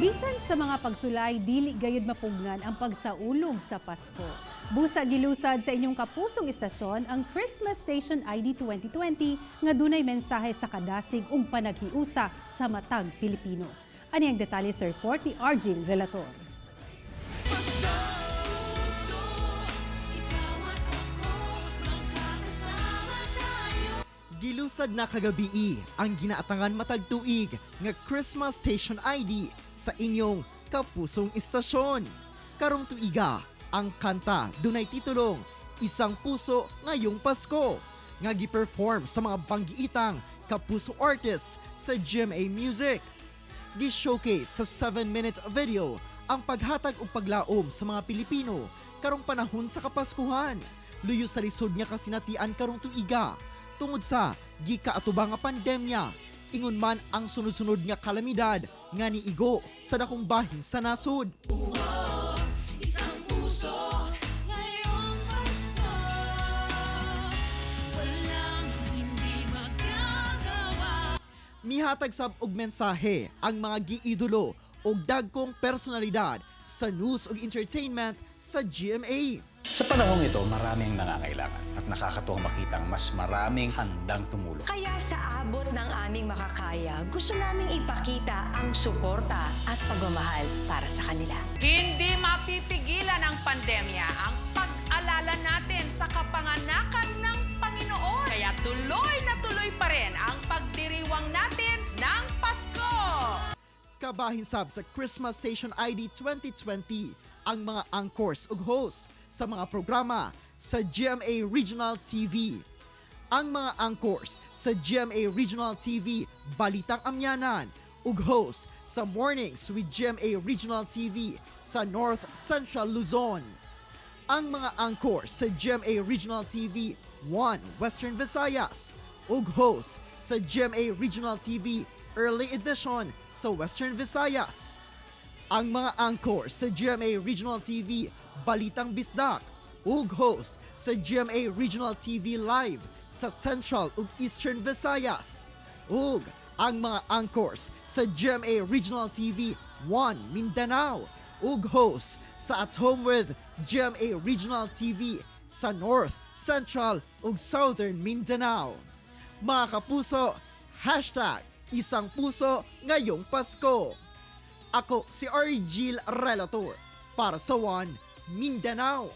Bisan sa mga pagsulay, dili gayud mapugnan ang pagsaulog sa Pasko. Busa gilusad sa inyong kapusong istasyon ang Christmas Station ID 2020 nga dunay mensahe sa kadasig ug panaghiusa sa matag Pilipino. Ani ang detalye sa report ni Arjil Relator. Puso, ikaw at ako, magkakasama tayo. Gilusad na kagabii ang ginaatangan matag tuig nga Christmas Station ID sa inyong kapusong istasyon. Karong tuiga, ang kanta dunay titulong Isang Puso Ngayong Pasko nga gi-perform sa mga banggiitang kapuso artists sa GMA Music. Gi-showcase sa 7-minute video ang paghatag og paglaom sa mga Pilipino karong panahon sa Kapaskuhan. Luyo sa lisod nga kasinatian karong tuiga tungod sa gikaatubang nga pandemya. Ingon man ang sunod-sunod nga kalamidad nga niigo sa dakong bahin sa nasod. Isang puso ngayong Pasko. Walang hindi magagawa. Mihatag sab og mensahe ang mga giidolo og dagkong personalidad sa news ug entertainment sa GMA. Sa panahong ito, maraming nangangailangan at nakakatuwang makitang mas maraming handang tumulong. Kaya sa abot ng aming makakaya, gusto naming ipakita ang suporta at pagmamahal para sa kanila. Hindi mapipigilan ng pandemya ang pag-alala natin sa kapanganakan ng Panginoon. Kaya tuloy na tuloy pa rin ang pagdiriwang natin ng Pasko. Kabahin sab sa Christmas Station ID 2020 ang mga anchors ug hosts sa mga programa sa GMA Regional TV. Ang mga anchors sa GMA Regional TV Balitang Amyanan ug host sa Mornings with GMA Regional TV sa North Central Luzon. Ang mga anchors sa GMA Regional TV 1 Western Visayas ug host sa GMA Regional TV Early Edition sa Western Visayas. Ang mga anchor sa GMA Regional TV Balitang Bisdak ug host sa GMA Regional TV Live sa Central ug Eastern Visayas. Ug ang mga anchors sa GMA Regional TV 1 Mindanao ug host sa At Home with GMA Regional TV sa North, Central ug Southern Mindanao. Mga kapuso, #IsangPusoNgayongPasko. Ako si Argil Relator para sa One Mindanao.